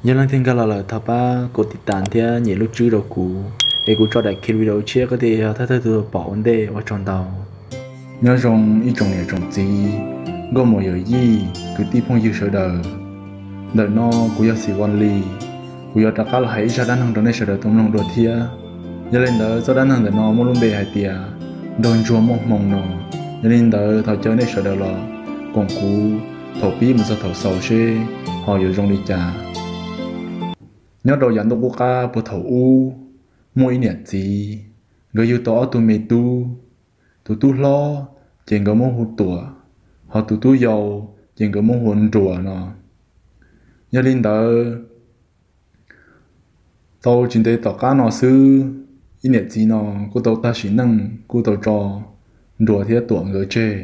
Yog leej twg nkag los lawm thov pab kuv tiv tas thiab nyem lub tswb rau kuv, es kuv tso daim video tshiab koj thiaj yog thawj thawj tug pom ua ntej, ua tsaug ntau. Nyob zoo ib tsoom niam tsoom txiv, nkauj muam yawm yij, kwv tij phooj ywg sawv daws. Ntawm no kuv yog Xim Vaj Lis, kuv yuav rov qab los hais ib zaj dab neeg rau nej sawv daws tau mloog dua thiab. Yog li ntawd txoj dab neeg ntawm no muaj lub npe hais tias nraug ntsuag muaj hmoo no. Yog li ntawd thov caw nej sawv daws los koom kuv thaum pib mus txog thaum xaus seb ho yuav zoo li cas. Nyob rau yav ntuj qub qab puag thaum ub, muaj ib niam txiv, nkawd yug tau ob tug me tub. Tus tub hlob ces nkawd muab hu Tuam, ho tus tub yau ces nkawd muab hu ua Nruas no. Yog li ntawd, tau tsis ntev tom qab no xwb, ib niam txiv no kuj tau tag sim neej, kuj tau tso Nruas thiab Tuam nkawd tseg,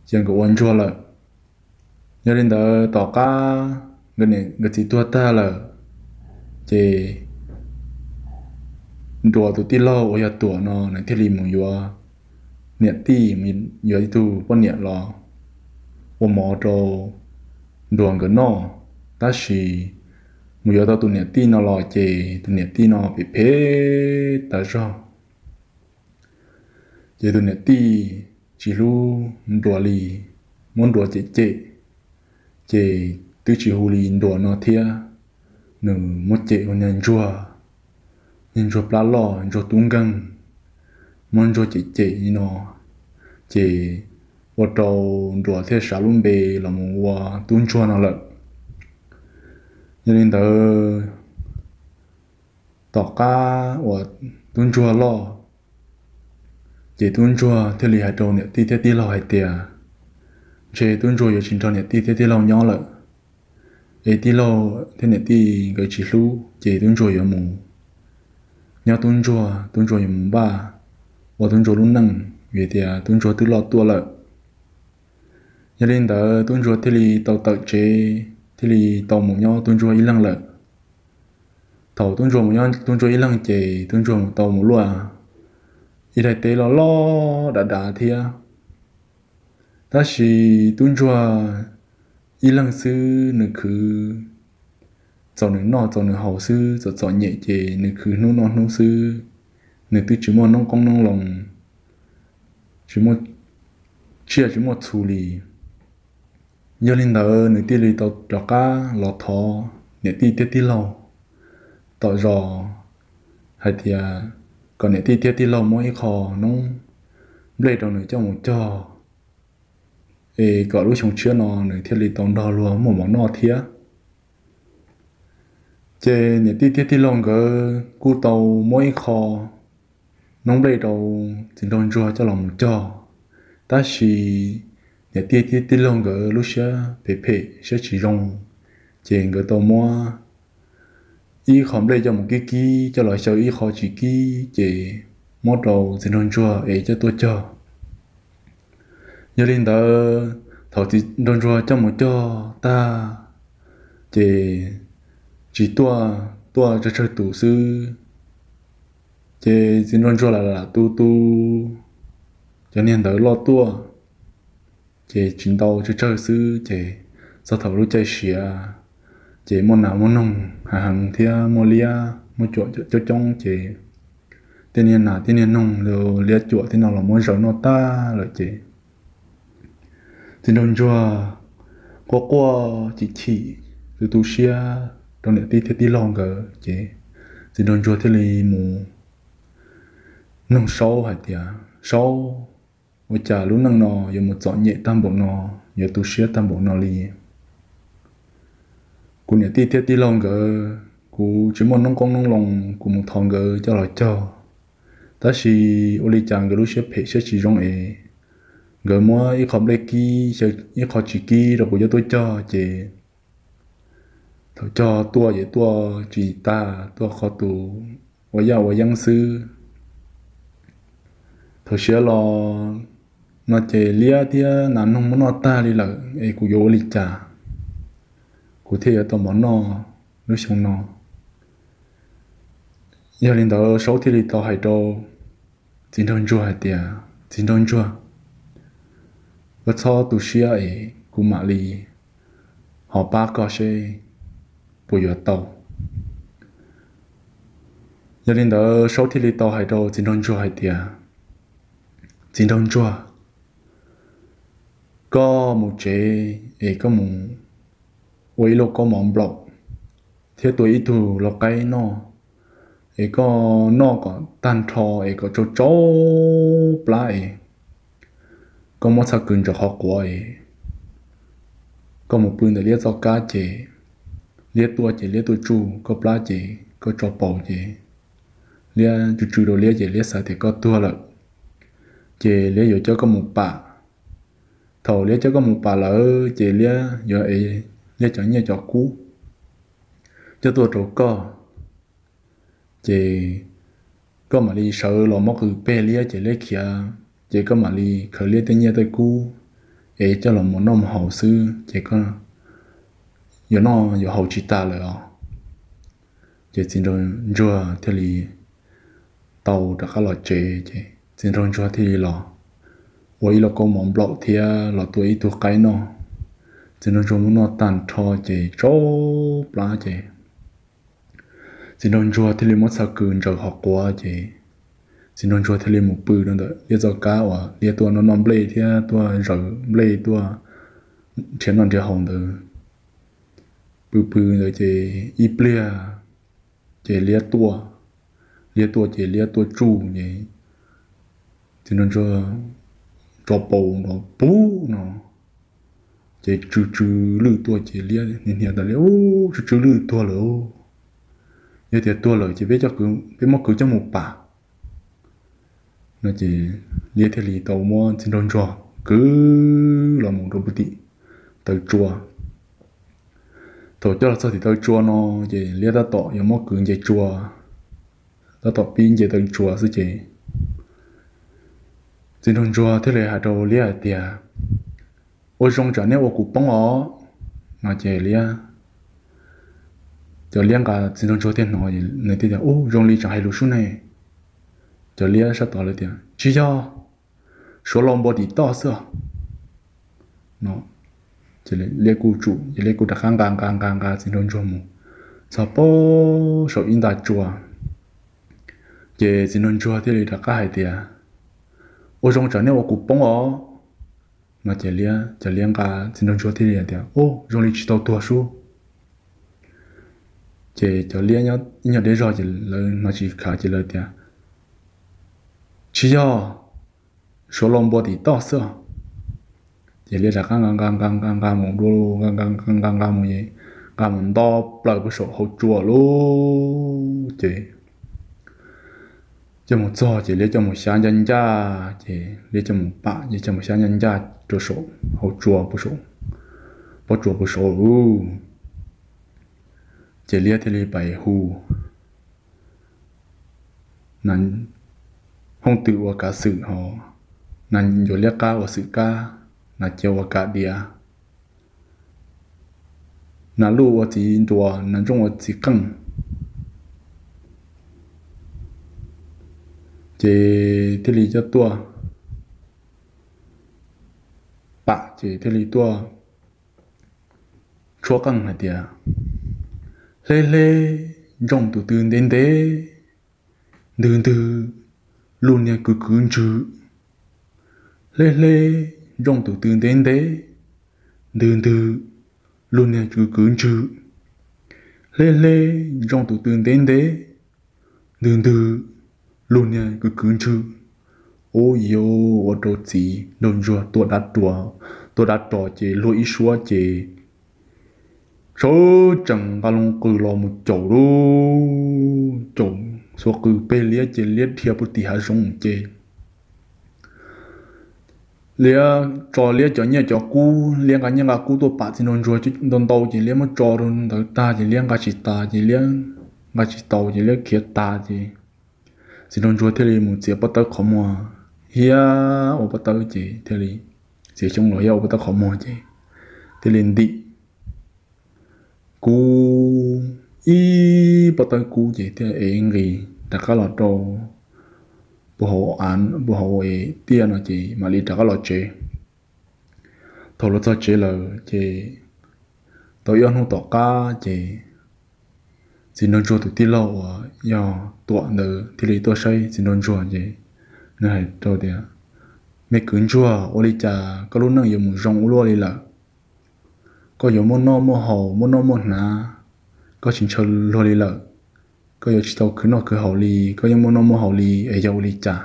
ces nkawd ua ntsuag lawm. Yog li ntawd tom qab nkawd txiv tuag tag lawm, ces Nruas tus tij laug uas yog Tuam no nws thiaj li mus yuav niam tij, yuav ib tug poj niam los ua mov rau Nruas nkawd noj. Tab sis mus yuav tau tus niam tij no los ces tus niam tij no phem phem tas zog. Ces tus niam tij tsis hlub Nruas li, muab Nruas cem cem, ces twb tsis hu li Nruas no thiab. Nws muab cem ua niag ntsuag, niag ntsuag plab loj, ntsuag tub nkeeg, muab ntsuag cem cem li no, ces ua rau Nruas thiaj sav lub npe los mus ua tub ntsuag no lawm. Yog li ntawd, tom qab uas tub ntsuag loj, ces tub ntsuag thiaj li hais rau niam tij thiab tij laug hais tias, ntshe tub ntsuag yuav tsis nrog niam tij thiab tij laug nyob lawm, es tij laug thiab niam tij nkawd tsis hlub, ces tub ntsuag yuav mus nyob tub ntsuag, tub ntsuag yuav mus npaj ua tub ntsuag lub neej, vim tias tub ntsuag twb loj tuaj lawm. Yog li ntawd tub ntsuag thiaj li tau tawm tsev, thiaj li tau mus nyob tub ntsuag ib leeg lawm. Thaum tub ntsuag mus nyob tub ntsuag ib leeg ces tub ntsuag mus tau mus luaj ib daim teb loj loj dav dav thiab. Tab sis tub ntsuag ib leeg xwb, nws khwv txaus nws noj txaus nws haus xwb, txom txom nyem ces nws khwv hnub noj hnub xwb. Nws twb tsis muaj noob qoob noob loo, tsis muaj tsiaj tsis muaj txhu li. Yog li ntawd nws thiaj li tau rov qab los thov niam tij thiab tij laug tom zos hais tias kom niam tij thiab tij laug muab ib qho noob nplej rau nws coj mus cog, es kom lub xyoo tshiab no nws thiaj li tau nrog luag muaj mov noj thiab. Ces niam tij thiab tij laug nkawd kuj tau muab ib qho noob nplej rau txiv nraug ntsuag coj los mus cog. Tab sis niam tij thiab tij laug nkawd lub siab phem phem, siab tsis zoo, ces nkawd tau muab ib qho nplej coj mus kib kib, coj los xyaw ib qho tsis kib, ces muab rau txiv nraug ntsuag es coj tuaj cog. Yog li ntawd, thaum txiv nraug ntsuag coj mus cog tag, ces tsis tuaj, tuaj tsawg tsawg tus xwb. Ces txiv nraug ntsuag lam lam tu tu cov niag ntawd loj tuaj, ces tsis ntau, tsawg tsawg xwb. Ces txog thaum lub caij siav, ces muaj nas muaj noog heev heev thiab muaj liab muaj cuam coob coob, ces tej niag nas tej niag noog, liab cuam tej no los muab zaws noj tag lawm. Ces txiv nraug ntsuag quaj quaj chim chim, tu tu siab rau niam tij thiab tij laug nkawd. Ces txiv nraug ntsuag thiaj li mus noog Saub hais tias, Saub, ua cas lub neej no yuav mus txom nyem tag npaum no, yuav tu siab tag npaum no li? Kuv niam tij thiab tij laug nkawd, kuv tsis muaj noob qoob noob loo, kuv mus thov nkawd coj los cog, tab sis ua li cas nkawd lub siab phem siab tsis zoo es nkawd muab ib qho nplej kib, ib qho tsis kib rau kuv coj tuaj cog, ces thaum cog tuaj ces tuaj tsis tag, tuaj qhov tus ua yaj ua yeeb xwb. Thaum siav los no ces liab thiab nas noog muab noj tag li lawm es kuv yuav ua li cas kuv thiaj yuav tau mov noj lub xyoo no? Yog li ntawd Saub thiaj li tau hais rau txiv nraug ntsuag hais tias, Txiv nraug ntsuag, koj txhob tu siab es kuv mam li ho pab koj seb puas yuav tau. Yog li ntawd Saub thiaj li tau hais rau txiv nraug ntsuag hais tias, Txiv nraug ntsuag, koj mus tsev es koj mus ua ib lauj kaub mov nplaum thiab tua ib tug lau qaib noj, es koj noj kom tag nrho es kom tsau tsau plab es koj muab txhaj kws ntsaws qhov quav es koj mus pw ntawm liab txoj kab ces liab tuaj ces liab tuaj tsuj koj plab ces koj tso paus ces liab tsw tsw rau liab ces liab xav tias koj tuag lawm, ces liab yuav coj koj mus pam. Thaum liab coj koj mus pam lawm ces liab yuav ev liab cov nyiaj cov kub coj tuaj rau koj, ces koj mam li sawv los muab qws peg liab ces liab khiav, ces koj mam li khaws liab tej nyiaj tej kub es coj los mus noj mus haus xwb ces koj yuav noj yuav haus tsis tas lawm os. Ces txiv nraug ntsuag thiaj li tau rov qab los tsev ces txiv nraug ntsuag thiaj li los ua ib lauj kaub mov nplaum thiab los tua ib tug qaib noj. Txiv nraug ntsuag muab noj tag nrho ces tsau plab ces txiv nraug ntsuag thiaj li muab txhaj kws ntsaws qhov quav ces txiv nraug ntsuag thiaj li mus pw rau ntawm liab txoj kab uas liab tuaj noj noj nplej thiab tuaj zaws nplej tuaj nrhiav noj nrhiav haus ntawd. Pw pw ntawd ces ib pliag ces liab tuaj, liab tuaj ces liab tuaj tsuj ces txiv nraug ntsuag tso paus nrov pub no ces tsw tsw lwj tuaj ces liab hnia tas liab, Ub, tsw tsw lwj tuag lawm. Yog tias tuag lawm ces peb muab kwv coj mus pam no ces liab thiaj li tau muab txiv nraug ntsuag kwv los mus rau puag tim taw tsua. Thaum coj los txog tim taw tsua no ces liab tab tom yuav muab kwv nce tsua, tab tom pib nce taw tsua xwb ces txiv nraug ntsuag thiaj li hais rau liab hais tias, Ua zoo tsam nej ua kuv poob os no ces liab, cov liab nqa txiv nraug ntsuag thiaj hnov nws thiaj tias, Ub, zoo li tseem hais lus sub ne. Cov liab sab tod lawv tias, Tsis yog, suav laus npua tim toj xwb os. Liab kuj tsum ces liab kuj rov qab nqa nqa nqa nqa txiv nraug ntsuag mus txog pem saum ib nta tsua. Ces txiv nraug ntsuag thiaj li rov qab hais tias, Ua zoo tsam nej ua kuv poob os no ces liab, cov liab nqa txiv nraug ntsuag thiaj li tias, Ub, zoo li tsis tau tuag sub. Ces cov liab ib nyuag deb zog ces lawv hnov tsis khav ces lawv tias, Tsis yog, suav laus npua tim toj xwb os. Ces liab rov qab nqa nqa nqa nqa nqa mus dua, nqa nqa nqa nqa mus, nqa mus nto plaws puag saum hauv tsua lawm ces coj mus txog ces liab coj mus xyab ncaj ncaj ces liab coj mus pam ces coj mus xyab ncaj ncaj rau saum hauv tsua, pob tsua puag saud lawm. Ces liab thiaj li pais hu Hooj twm ua kav xwm hos, nas ncuav liab qab ua xwm kab, nas cia ua kav diav, nas luj ua txiv nruas, nas ntsooj ua txiv qeej. Ces thiaj li coj tuaj pam ces thiaj li tuaj tshuab qeej hais tias, Hleb hleb ntsooj tus twg ntev ntev, ntwg ntwg, lug niag kwv kwv ntswg. Hleb hleb ntsooj tus twg ntev ntev, ntwg ntwg, lug niag kwv kwv ntswg. Hleb hleb ntsooj tus twg ntev ntev, ntwg ntwg, lug niag kwv kwv ntswg. Ub, yuav ua rau txiv nraug ntsuag tua dab ros ces luag ib suab ces sawv tsees nqa loo qws los mus caum lub caum xuas qws peg liab ces liab dhia puag tim hav zoov ces liab tso liab cov nyiaj cov kub, liab nqa nyiaj nqa kub tuaj pam txiv nraug ntsuag ntau ntau ces liab muab tso rau ntawd tag ces liab nqa tsis tas ces liab nqa tsis tau ces liab khiav tas ces txiv nraug ntsuag thiaj li mus txiav pob tawb qhov muag thiab ua pob tawb ces thiaj li txiav xyoob los thiab ua pob tawb qhov muag ces thiaj li ntim kub ib pob tawb kub ces thiaj ev nqis rov qab los rau puag hauv av, puag hauv tiaj no ces mam li rov qab los tsev. Thaum los txog tsev lawm ces tau ib ob hnub tom qab ces txiv nraug ntsuag tus tij laug uas yog Tuam ntawd thiaj li tuaj saib txiv nraug ntsuag ces nws hais rau tias, me kwv ntsuag, ua li cas koj lub neej yuav mus zoo ua luaj li lawm? Koj yuav muaj noj muaj haus, muaj noj muaj hnav, koj tsis ntshaw luag li lawm. Koj yuav tsis tau khwv noj khwv haus li, koj yeej muaj noj muaj haus li es yog ua li cas?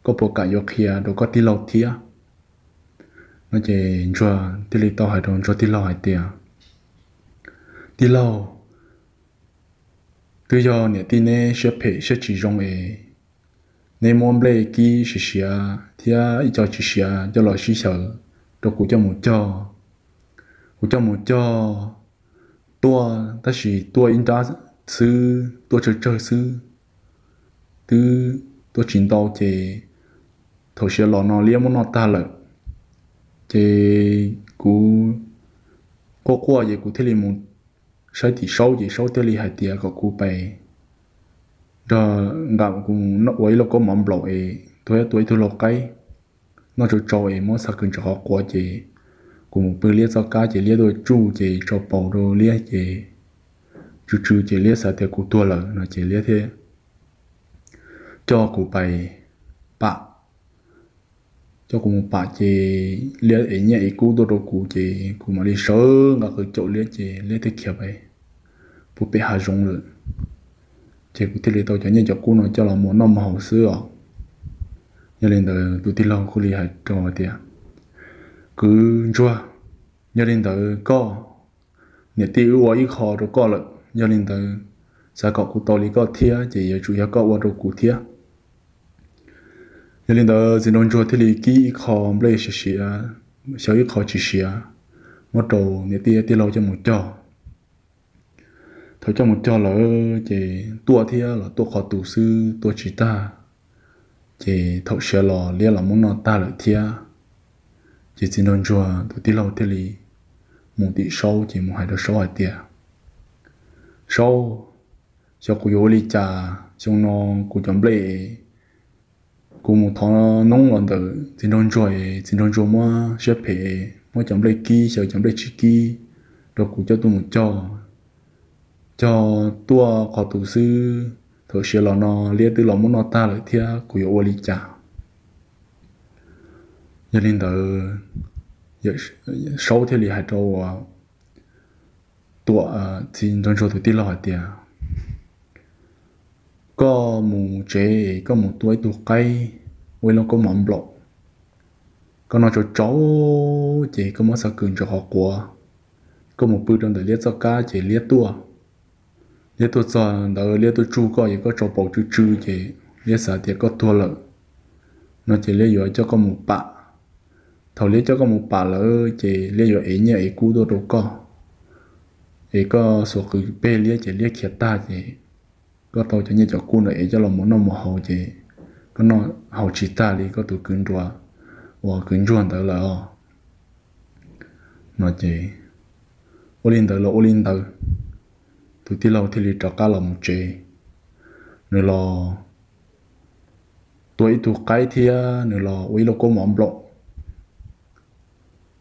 Koj puas kam yuav qhia rau koj tij laug thiab? No ces ntsuag thiaj li tau hais rau ntsuag tij laug hais tias, tij laug, twb yog niam tij neb siab phem siab tsis zoo es neb muab nplej kib siav siav thiab ib co tsis siav coj los sib xyaw rau kuv coj mus cog. Kuv coj mus cog tuaj tab sis tuaj ib nrab xwb, tuaj tsawg tsawg xwb, twb tuaj tsis ntau ces thaum siav los no liab muab noj tag lawm. Ces kuv quaj quaj ces kuv thiaj li mus saib tim Saub ces Saub thiaj li hais tias kom kuv pais nrog nqa kuv ua ib lauj kaub mov nplaum es tua ib tug lau qaib noj tsau tsau es muab xa kws ntsaws qhov quav ces kuv mus pw liab txoj kab ces liab tuaj tsuj ces tso paus rau liab ces tsw tsw ces liab xav tias kuv tuag lawm no ces liab thiaj coj kuv pais pam. Coj kuv mus pam ces liab ev nyiaj ev kub tuaj rau kuv ces kuv mam li sawv nqa qws caum liab ces liab thiaj khiav pais puag pem hav zoov lawm. Ces kuv thiaj li tau cov nyiaj cov kub no coj los mus noj mus haus xwb os. Yog li ntawd tus tij laug thiaj li hais rau tias, kwv ntsuag, yog li ntawd koj, niam tij wb ua ib qho rau koj lawm, yog li ntawd xav kom kuv tau li koj thiab ces yuav tsum yog koj ua rau kuv thiab. Yog li ntawd txiv nraug ntsuag thiaj li kib ib qho nplej siav siav, xyaw ib qho tsis siav, muab rau niam tij tij laug coj mus cog. Thaum coj mus cog lawm ces tuaj thiab los tuaj qhov tus xwb tuaj tsis tag, ces thaum siav los liab los muab noj tag lawm thiab. Ces txiv nraug ntsuag tus tij laug thiaj li mus tim Saub ces mus hais rau Saub hais tias, Saub, xyov kuv yuav ua li cas, xyoo no kuv cov nplej, kuv mus thov noob los ntawm txiv nraug ntsuag es txiv nraug ntsuag muab siab phem, muab cov nplej kib xyaw cov nplej tsis kib rau kuv coj tuaj mus cog. Cog tuaj qhov tus xwb, thaum siav los no liab twb los muab noj tag lawm thiab, kuv yuav ua li cas? Yog li ntawd Saub thiaj li hais rau Tuam, txiv nraug ntsuag tus tij laug hais tias, koj mus tsev, koj mus tua ib tug qaib, ua ib lub kaub mov nplaum, koj noj tsau tsau ces koj muab xa kws ntsaws qhov quav, koj mus pw rau ntawm liab txoj kab ces liab tuaj. Liab tuaj txog ntawd liab tuaj tsuj koj ces koj tso paus tsw tsw ces liab xav tias koj tuag lawm no ces liab yuav coj koj mus pam. Thaum liab coj koj mus pam lawm ces liab yuav ev nyiaj ev kub tuaj rau koj, es koj xuas qws peg liab ces liab khiav tag ces koj tau cov nyiaj cov kub ntawd es coj los mus noj mus haus ces koj noj haus tsis tag li koj tus kwv nruas uas kwv ntsuag ntawd lawm os. No ces ua li ntawd los ua li ntawd, tus tij laug thiaj li rov qab los mus tsev. Nws los tua ib tug qaib thiab nws los ua ib lub kaub mov nplaum,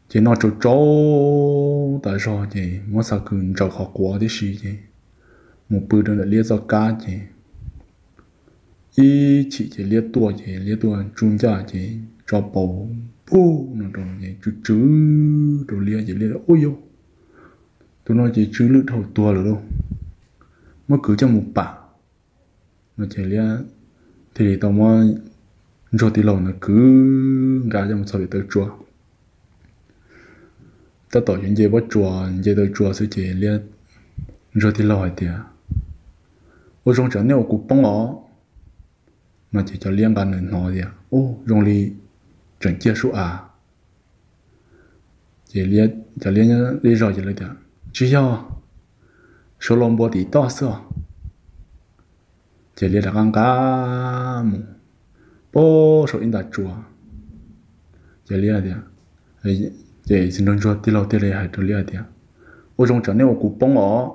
ces noj tsau tsau tas zog ces muab xa kws ntsaws qhov quav tib si ces mus pw rau ntawm liab txoj kab ces ib chim ces liab tuaj ces liab tuaj tsuj ncaj ces tso paus pug no rau ces tsw tsw rau liab ces liab, ub yau, tus no ces tsw lwj dhau tuag lawm lauj, muab kwv coj mus pam. No ces liab thiaj li tau muab ntsuag tij laug ntawd kwv nqa coj mus txog pem taw tsua. Tab tom yuav nce pob tsuas nce taw tsua xwb ces liab, ntsuag tij laug hais tias, ua zoo tsam nej ua kuv poob os. No ces cov liab nqa nws hnov tias, ub, zoo li tseem ciaj sub av. Ces cov liab nyob deb zog ces lawv tias, tsis yog, suav los npua tim toj xwb os. Ces liab rov qab nqa mus puag saum ib nta tsua. Ces liab tias, ces txiv nraug ntsuag tij laug thiaj li hais rau liab hais tias, ua zoo tsam nej ua kuv poob os.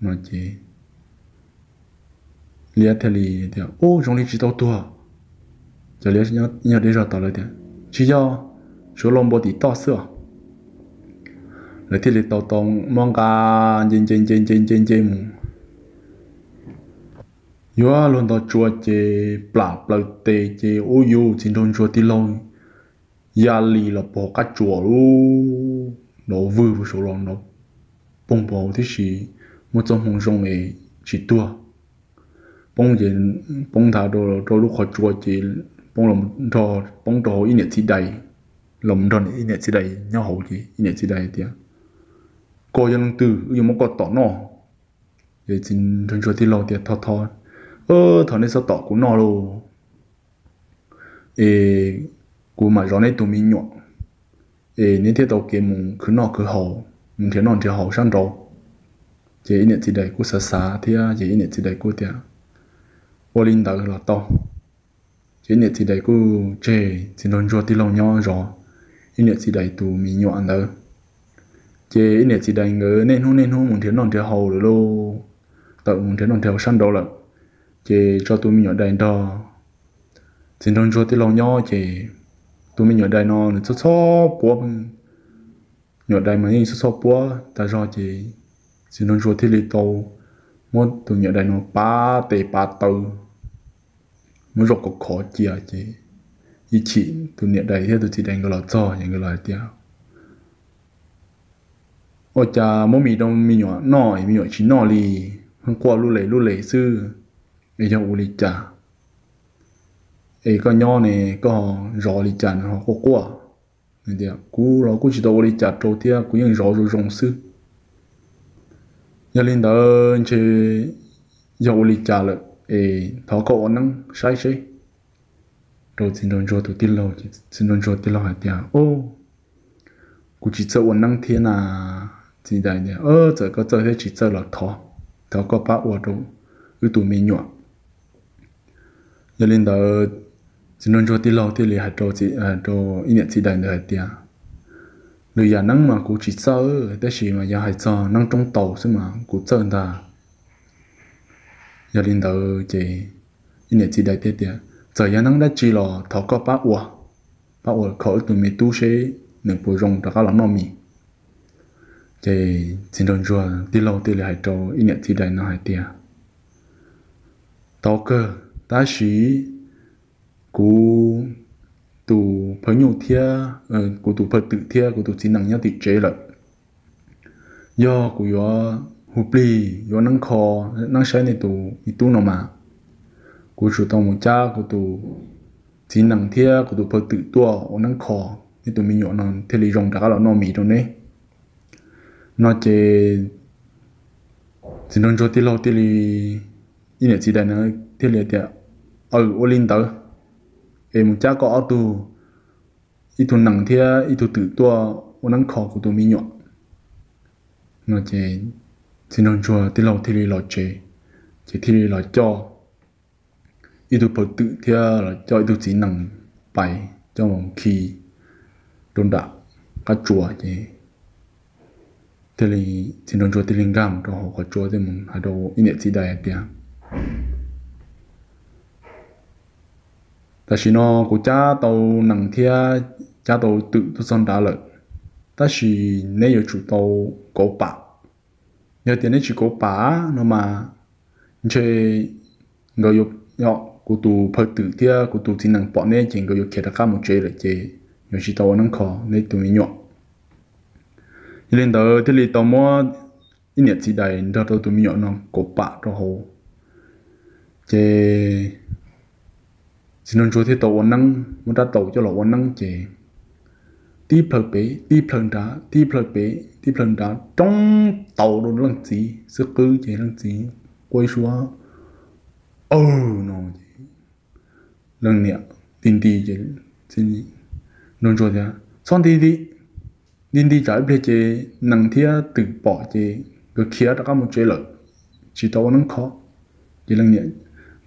No ces liab thiaj li tias, ub, zoo li tsis tau tuag. Cov liab nyob deb zog tau lawv tias, tsis yog, suav los npua tim toj xwb os. Lawv thiaj li tau tau muab nqa nce nce nce nce nce nce mus yuav luag ntog tsua ces plam plaws tes ces ub yus txiv nraug ntsuag tij laug ya li los poob hauv qab tsua lub, nrov vwg saud los nrov poog poob tib si, muaj txoj hmoo zoo es tsis tuag. Poob ces poob nthav rau lub qhov tsua ces poob los nrog poob rau hauv ib niam txiv dais, los nrog ib niam txiv dais nyob hauv ces ib niam txiv dais tias, koj yog leej twg wb yuav muab koj tom noj? Ces txiv nraug ntsuag tij laug tias, thov thov, thov nej txhob tom kuv noj lauj, es kuv mam zov neb tus me nyuam, es neb thiaj tau kev mus khwv noj khwv haus, mus nrhiav noj nrhiav haus sab nraud. Ces ib niam txiv dais kuj xav xav thiab ces ib niam txiv dais kuj tias, ua li ntawd los tau. Ces ib niam txiv dais kuj tseg txiv nraug ntsuag tij laug nyob zov ib niam txiv dais tus me nyuam ntawd. Ces ib niam txiv dais nkawd niaj hnub niaj hnub mus nrhiav noj nrhiav haus lawm lauj, tawm mus nrhiav noj nrhiav haus sab nraud lawm, ces tso tus me nyuam dais nrog txiv nraug ntsuag tij laug nyob ces tus me nyuam dais no nws txhob txhob puab, nyuam dais mas yeej txhob txhob puab tas zog ces txiv nraug ntsuag thiaj li tau muab tus nyuam dais no pab tes pab taw, muab zoj khov khov cia ces ib chim tus niam dais thiab tus txiv dais nkawd los txog ces nkawd los hais tias, ua cas muab mis rau me nyuam noj es me nyuam tsis noj li, pheej quaj lub les lub les xwb, es yog ua li cas? Es koj nyob ne, koj zov li cas nws ho quaj quaj? Tias, kuv los kuj tsis tau ua li cas rau thiab, kuv yeej zov zoo zoo xwb. Yog li ntawd ntshe yog ua li cas lawm, es thov koj ua neeb saib seb. Rau txiv nraug ntsuag tus tij laug, txiv nraug ntsuag tij laug hais tias, kuv tsis txawj ua neeb thiab na. Txiv dais tias, txawm koj txawj thiab tsis txawj los thov, thov koj pab ua rau wb tus me nyuam. Yog li ntawd, txiv nraug ntsuag tij laug thiaj li hais rau ib niam txiv dais ntawd hais tias, lwm yam neeb mas kuv tsis txawj, tab sis mas yog hais txog neeb roob taus xwb mas kuv txawj ntag. Yog li ntawd ces ib niam txiv dais thiaj tias, txawm yog neeb dab tsi los thov koj pab ua, pab ua kho wb tus me tub seb nws puas zoo rov qab los noj mis. Ces txiv nraug ntsuag tij laug thiaj li hais rau ib niam txiv dais no hais tias, tau kawg, tab sis kuv tus phaw nyuj thiab, kuv tus phaw twm thiab kuv tus txiv nees nyob tim tsev lawm. Yog kuv yuav hu plig yuav neeb kho, neeb saib nej tus me tub no mas, kuv tsum tau mus cab kuv tus txiv nees thiab kuv tus phaw twm tuaj ua neeb kho, nej tus me nyuam no thiaj li zoo rov qab los noj mis rau neb. No ces txiv nraug ntsuag tij laug thiaj li, ib niam txiv dais no thiaj li tias, aws, ua li ntawd, es mus cab koj ob tug, ib tug nees thiab ib tug twm tuaj ua neeb kho kuv tus me nyuam. No ces txiv nraug ntsuag tij laug thiaj li los tsev, ces thiaj li los coj ib tug phaw twm thiab los coj ib tug txiv nees pais coj mus khi rau nram qab tsuas ces thiaj li, txiv nraug ntsuag thiaj li nkag mus rau hauv qhov tsua thiaj mus hais rau ib niam txiv dais hais tias, tam sim no kuv cab tau nees thiab cab tau twm tuaj txog nrad lawm, tab sis neb yuav tsum tau kauv pam. Yog tias neb tsis kauv pam no mas ntshe nkawd, kuv tus phaw twm thiab kuv tus txiv nees pom neb ces nkawd yuav khiav rov qab mus tsev lawm ces yuav tsis tau ua neeb kho neb tus me nyuam. Yog li ntawd thiaj li tau muab ib niam txiv dais nrog rau tus me nyuam no kauv pam rau hauv. Ces txiv nraug ntsuag thiaj tau ua neeb, muab rab taus coj los ua neeb ces tib plhaw pem tib plhaw nrad, tib plhaw pem tib plhaw nrad, roob taus rau leej txiv xwb qwb ces leej txiv quaj ib suab, aws no ces leej niam nti nti ces nraug ntsuag tias, txhob nti nti, nti nti tsam ib pliag ces nees thiab twm pom ces nkawd khiav rov qab mus tsev lawm, tsis tau ua neeb kho. Ces leej niam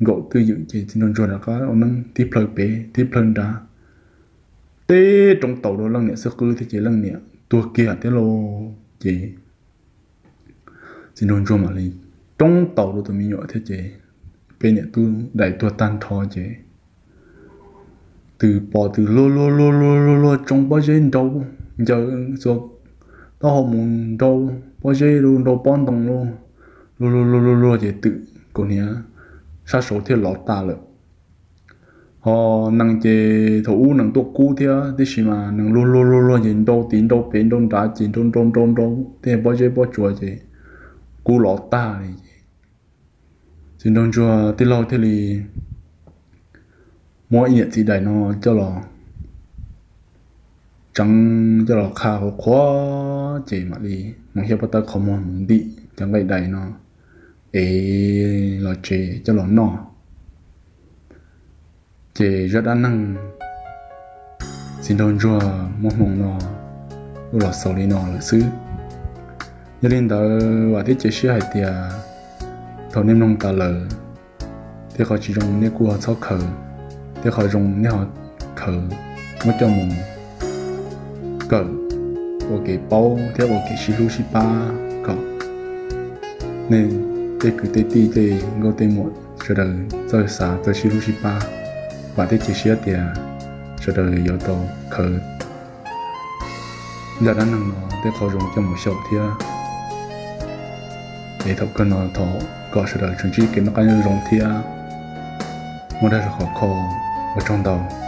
nkaum twj ywm ces txiv nraug ntsuag rov qab ua neeb tib plhaw pem tib plhaw nrad, teb roob taus rau leej niam xwb qwb thiab ces leej niam tuag kiag thiab lauj. Ces txiv nraug ntsuag mam li roob taus rau tus me nyuam thiab ces peb niam tub dais tuag tag nrho ces twm pom twm luag luag luag luag luag luag tsoo pob zeb nrau ncaws txua taub hau mus nrau pob zeb lug, nrau pob ntoo lug, lug lug lug lug lug ces twm kaus hniav sab saud thiaj lov tag lawm. Ho nees ces thaum ub nees tuaj kub thiab, tiam sis mas nees lug lug lug lug ces nrau tid nrau pem nrau nrad ces nrau nrau nrau nrau tej pob zeb pob tsuas ces kub lov tag li ces txiv nraug ntsuag tij laug thiaj li muab ib niam txiv dais no coj los tseev, coj los qha qhuav qhuav ces mam li mus hiab pob tawb qhov muag mus ntim cov nqaij dais no es los tsev coj los noj. Ces zaj dab neeg txiv nraug ntsuag muaj hmoo no kuj los xaus li no lawm xwb. Yog li ntawd vam thiab cia siab hais tias thaum nej mloog tas lawm, tej qhov tsis zoo nej kuj ho txhob khaws, tej qhov zoo nej ho khaws muab coj mus kawm ua kev paub thiab ua kev sib hlub sib pab kom nej tej kwv tej tij tej nkauj tej muam sawv daws txawj xav txawj sib hlub sib pab. Vam thiab cia siab tias sawv daws yuav tau khaws zaj dab neeg no tej qhov zoo coj mus xyaum thiab. Es thaum kawg no thov kom sawv daws tsuas ntsib kev noj qab nyob zoo thiab muaj dag zog khov kho. Ua tsaug ntau.